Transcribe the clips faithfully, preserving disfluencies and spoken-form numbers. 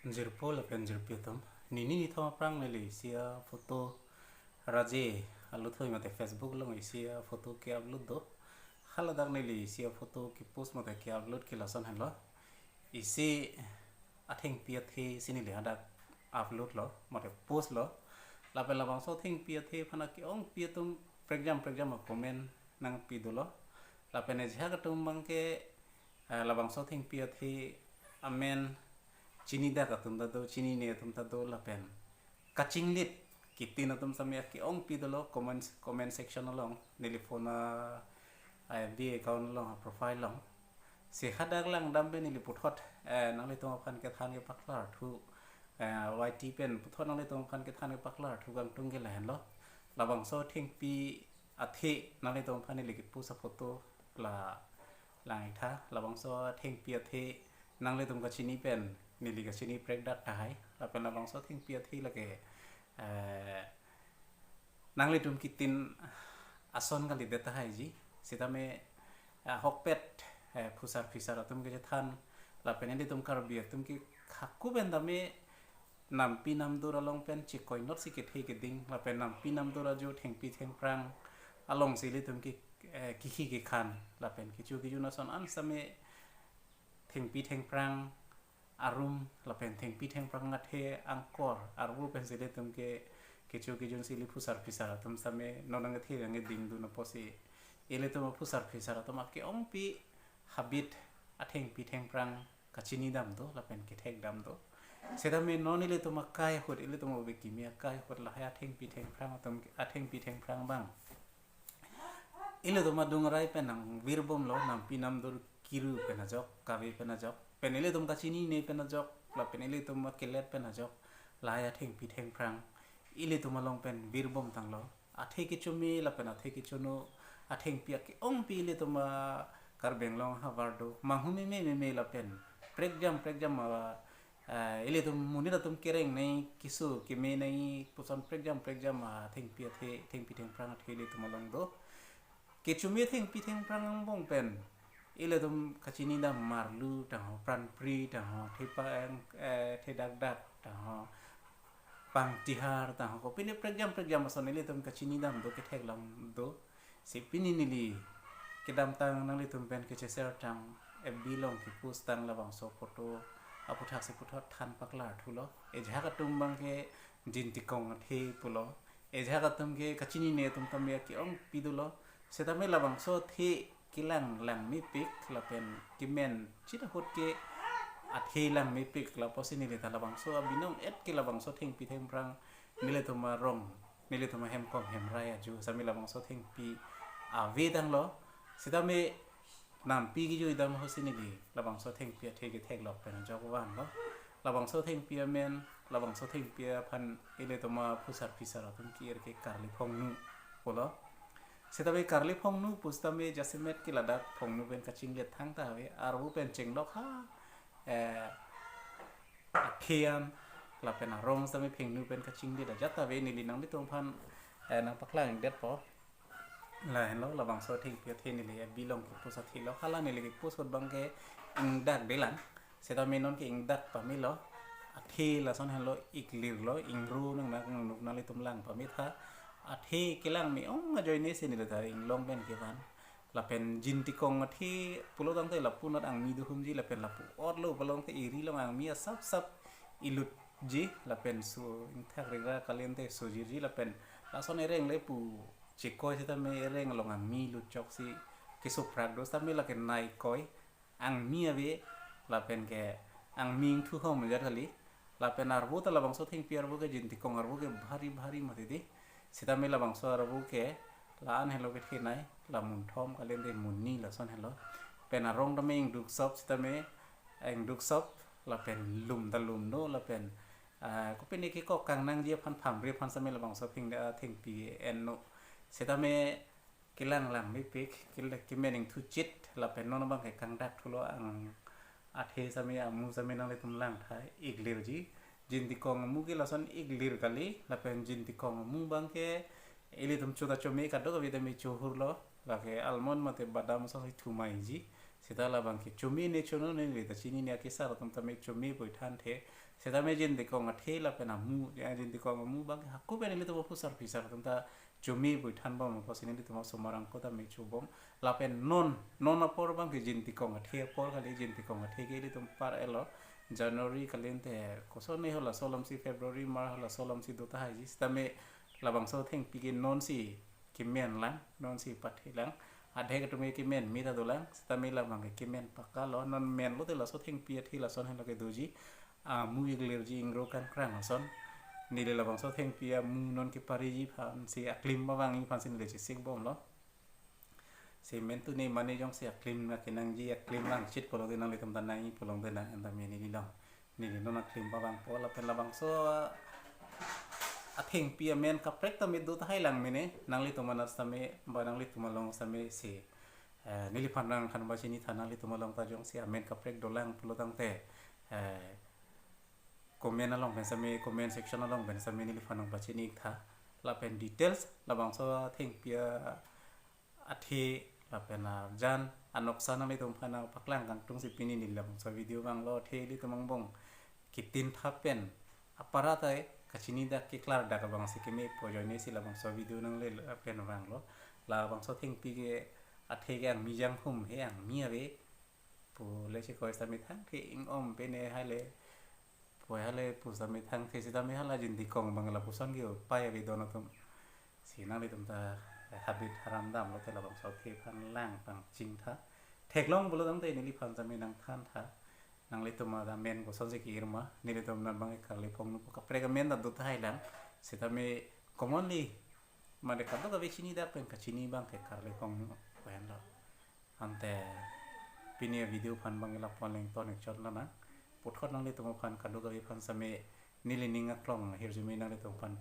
Jirpo lapen jirpi atum, nini nithom aphrang neli isi a-photo raje aluthui mate Facebook along isi a-photo ke-upload do. Haladak neli isi a-photo ke-post mate ke-upload ke lason henlo. Isi athengpi athe si neli hadak upload lo mate post lo. Lapen labangso athengpi athe aphan ake-ongpi atum prekjam prekjam a-comment nangpi dolo. Lapen ajahak atum abangke, eh, labangso athengpi athe amen chinidak atum ta do, chinine atum ta do, lapen kachinglit kitin atum sitame ake-ongpi dolo comment, comment section along, neli phone a, a-F B account along, a-profile along. Si hadak langdam pen neli puthot, eh, nanglitum aphan kethan kepaklarthu, eh, Y T pen puthot nanglitum aphan kethan kepaklarthu kangtung ke lahenlo. Labangso athengpi athe nanglitum aphan neli ke-post a-photo la lang-ik tha, labangso athengpi athe nanglitum kachini pen neli kachini prekdak tahai, lapen labangso athengpi athe lake, eh, nanglitum kitin ason kalidet tahaiji, sitame, eh, ahokpet, eh, phusar phisar atum kechethan, lapen ilitum Karbi atum ke hako pen tame nampi namdur along pen chekoinot si kethe keding, lapen nampi namdur ajo thengpi thengphrang along si ilitum ke, eh, kihi kekhan, lapen kecho kejun ason an sitame thengpi thengphrang arum, lapen thengpi thengphrang athe angkor arvo pen si ilitum ke kecho kejun si ili phusar phisar atum sitame non angthe angding dun apotsi ilitum aphusar phisar atum ake-ongpi habit athengpi thengphrang kachini dam do lapen kethek dam do. Sitame non ilitum akai ahut, ilitum ove kimi akai ahut lahai athengpi thengphrang atum, athengpi thengphrang abang ilitum adung arai pen nangvirbomlo, nampi namdur kiru pen ajok, kave pen ajok, pen ilitum kachinine pen ajok, lapen ilitum akelet pen ajok, lahai athengpi thengphrang ilitum along pen virbom tanglo. Athe kechome lapen athe kechono athengpi ake-ongpi ilitum a-Karbi Anglong ahavar do. Manghu meme meme lapen prekjam prekjam a, eh, ilitum monit atum kereng nangji, keso keme nangji puson prekjam prekjam athengpi athe, thengpi thengphrang athe ilitum along do. Kechome thengpi thengphrang angbong pen ilitum kachini dam marlu tangho, pranpri tangho, thepang, eh, thedakdak tangho, pangtihar tangho, kopine prekjam prekjam ason ilitum kachini dam do, ketheklong do. Si pini neli kedamtang nanglitum pen kecheser tang, F B along ke-post tang labangso photo aputhaksi puthot than paklarthulo. Ajahak atum abangke Jintikong athe pulo. Ajahak atum ke kachinine atum tame ake-ongpi dolo. Sitame labangso athe kelang langmepik lapen kemen chit ahut ke athe langmepik, lapusi neli ta labangso abinong et ke labangso thengpi thengphrang nelitum arong, nelitum ahem kom hem rai ajo sitame labangso thengpi ave tanglo. Sitame nampi kejui dam ahutsi neli labangso thengpi athe ketheklok pen ajok vanlo. Labangso thengpi amen, labangso thengpi aphan ilitum aphusar phisar atum ki-ir ke Karli Phongnu pulo. Sitame Karli Phongnu pusitame jasemet ke ladak Phongnu pen kachinglet thangta ave, arvo pen chenglok ha, eh, athe an lapen arong sitame Phongnu pen kachinglet ajat ave, neli nanglitum aphan, eh, nangpaklang detpo. Lahenlo, labangso athengpi athe neli F B along ke-post athe lo, hala neli ke-post ahut abangke ingdakdelang. Sitame non ke ingdak pamelo. Athe lason henlo, iklir lo, ingro nang nang nuk nanglitum lang pametha. Athe kelang me-ong ajoine si neli ta inglong pen kevan. Lapen Jintikong athe pulo tangte lapu anat angmi dohumji, lapen lapu otlo pulo tangte eri along angmi asap sap ilutji, lapen so ingthak rira kalite sojirji, lapen lason ereng le pu chekoi sitame ereng along angmi lutchoksi kesoprak do sitame lake nai koi angmi ave, lapen ke angmi ingthu hom ajat kali. Lapen arvo ta labangso thengpi arvo ke Jintikong arvo ke bhari bhari mati di. Sitame labangso arvo ke la-an helo kethenei, la munthom kalite munni lason helo. Pen arong tame ingduksop sitame ingduksop, lapen lum ta lumno, lapen, ah, kopine kekok kangnangji aphan phamri aphan sitame labangso atheng, ah, thengpi enno. Sitame kelang langmepik, kele-, kemen ingthuchit, lapen non abangke kangdakthulo, ang athe sitame amu sitame nanglitum langtha, iklirji. Jintikong amu ke lason iklir kali, lapen Jintikong amu abangke ilitum chota chome kadokave tame chohurlo, lake almond mate badam ason si thumaiji. Seta labang ke chome ne chono ne le ta chinine, akesar atum ta me chome pu than the. Seta me jindikong athe lapen amu, ya jindikong amu abang ke hako pen ilitum aphu sarpi sar atum ta chome pu than bom, kosi nelitum asomar angko ta me chobom. Lapen non, non apor abang ke jindikong athe apor kali, jindikong athe ke ilitum par-etlo. January kali ante koson ne halaso alam si, February, March halaso alam si do tahai ji. Seta me labangso thengpi ke non si kemen lang, non si pathe lang. Adhe atum ke kemen me ta dolang, seta me labang ke kemen pakalo, non menlo te laso thengpi athe lason helo ke doji. Amu iklerji, ingro kangkrang ason. Neli labangso thengpi amu non kepariji aphan si aklim pavangji aphan si neli chesik bomlo. Si mentu ne mane jongsi aklim na kenangji, aklim lang chit pulo te nanglitum ta nangji pulo te nang anta me neli long. Neli non aklim pavangpo lapen labangso athengpi amen kaprek ta me do tahai lang mene, nanglitum anas ta me, ba nanglitum along ta me si, eh, neliphan nangthan pachini tha, nanglitum along ta jongsi amen kaprek dolang pulo tangte, eh, comment along pen seta me, comment section along pen seta me neliphan nangpachini tha. Lapen details labangso thengpi athe lapen arjan anoksa nanglitum aphan nangpaklang kangtung si pini neli labangso video vanglo. Athe ilitum angbong kitin tha pen apara tai kachini dak keklar dak abang si keme pu ajoine si labangso video nangle pen vanglo. Labangso thengpi ke athe ke angmi janghum he, angmi ave pu le chekoi seta me thangthe, ingom pen e hale pu hale pu seta me thangthe, seta me hala jindikong abang lapuson ke upai ave don atum. Si nanglitum ta habit haram damlo te labangso athe aphan lang pangching tha. Theklong pulo tangte neliphan seta me nangthan tha. Nanglitum amen koson si ke-ir ma, nelitum non abang ke Karli Phongnu pu kaprek amen ta do tahai lang. Seta me commonly mane kadokave chini dak pen kachini abang ke Karli Phongnu pu henlo. Ante pini video aphan abang ke lapu-an le ington ikchot lonang. Puthot nanglitum aphan kadokave aphan seta me neli ning aklong ahirjume nanglitum aphan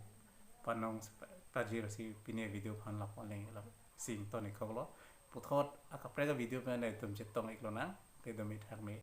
panong pajir si pini video aphan lapu-an le la si ington ikkoklo. Puthot akaprek avideo pen nelitum chetong iklonang. Te do me thak me.